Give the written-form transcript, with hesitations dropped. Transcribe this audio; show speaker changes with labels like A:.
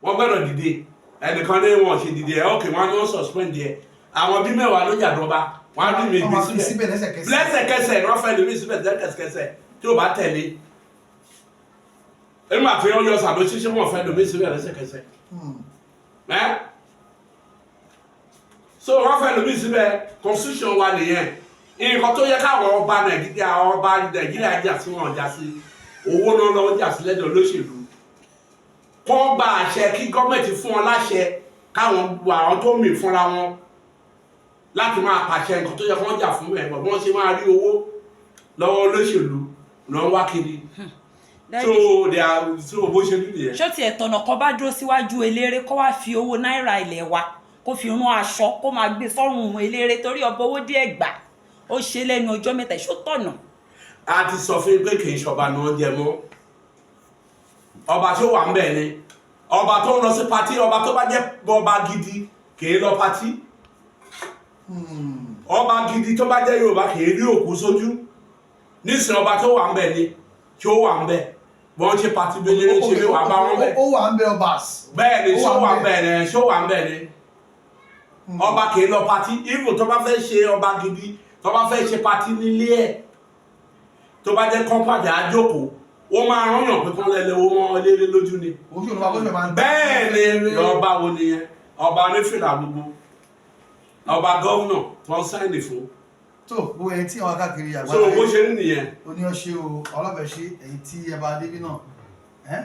A: Wọ́n gbọ́dọ̀ dìde. Ẹnìkan ní wọn ṣe dìde ẹ̀, okay, wọ́n á ní wọ́n suspend ẹ̀. Àwọn bí 10 ló jàdọ̀ba, wọ́n á rí mi
B: Wọ́n
A: gbé
B: máa fi
A: síbẹ̀
B: síbẹ̀ lẹ́sẹ̀kẹsẹ̀.
A: Lẹ́sẹ̀kẹsẹ̀ ni wọ́n fẹ́ lómi síbẹ̀ lẹ́sẹ̀kẹsẹ̀ tí ò bá tẹ̀lé. Nígbà tí wọ́n yọ Sànúsí, ṣé wọ́n fẹ́ lómi síbẹ̀ lẹ́sẹ̀kẹsẹ̀? Ẹ́ so wọ́n fẹ́ lómi síbẹ̀. Constitution wa nìyẹn. Nǹkan tó yẹ káwọn ọba Nàìjíríà jà sí, wọn jà sí owó náà lọ́wọ́, jà sí lẹ́dọ̀ olóṣèlú kọ́ gba àṣẹ kí gọ́ọ̀mẹ̀ntì fún wọn láṣẹ, káwọn àwọn tó mì fúnra wọn láti máa pàṣẹ nǹkan tó yẹ kó jà fún ẹ̀ bọ̀. Bí wọ́n ṣe máa rí owó lọ́wọ́ olóṣèlú lọ́ ń wá kiri. So they are so bó ṣe rí nìyẹn.
C: Ṣó tiẹ̀ tọ̀nà kan bá dúró síwájú eléré, kó wá fi owó náírà ilẹ̀ wa, kó fi rán aṣọ, kó máa gbé sọ́rùn eléré, torí ọba owó díẹ̀ gbà ó ṣe lẹ́nu ọjọ́ 3, ṣó tọ̀nà?
A: A ti sọ fún yín pé kì í ṣọba náà jẹ mọ́. Ọba tó wà ń bẹ̀ ni ọba tó ń lọ sí party. Ọba tó bá jẹ́ ọba gidi kì í lọ party. Ọba gidi tó bá jẹ́ Yorùbá kì í rí òkú sójú. Nísìnyí, ọba tó wà ń bẹ̀ ni tí ó wà ń bẹ̀, wọ́n ṣe party belere ṣe bí wàá bá wọn bẹ̀.
B: Ó wà ń bẹ ọba.
A: Bẹ́ẹ̀ ni.
B: Ó
A: ṣó
B: wà
A: wà
B: ń
A: ń bẹ̀ ni, ṣó wà ń bẹ̀ ni. Ọba kì í lọ party. Even tó bá fẹ́ ṣe ọba gidi, tó bá fẹ́ ṣe party nílé ẹ̀, tó bá jẹ́ compound àjókòó, ó máa rányàn pé kán lẹ́lẹ́ owó mọ́ lélẹ́ lójú ni.
B: Ojú òun bá kó ṣe máa ń
A: Bẹ́ẹ̀ ni. Ọba wo nìyẹn? Ọba onífìlà gbogbo, ọba governor tó ń sign fún.
B: Tó gbogbo ẹ̀yin tí àwọn káàkiri
A: So
B: àgbáyé
A: bó ṣe rí nìyẹn.
B: Ó ní ọṣẹ o, ọlọ́bẹ̀ ṣe ẹ̀yin tí ẹ bá débí náà ẹ́.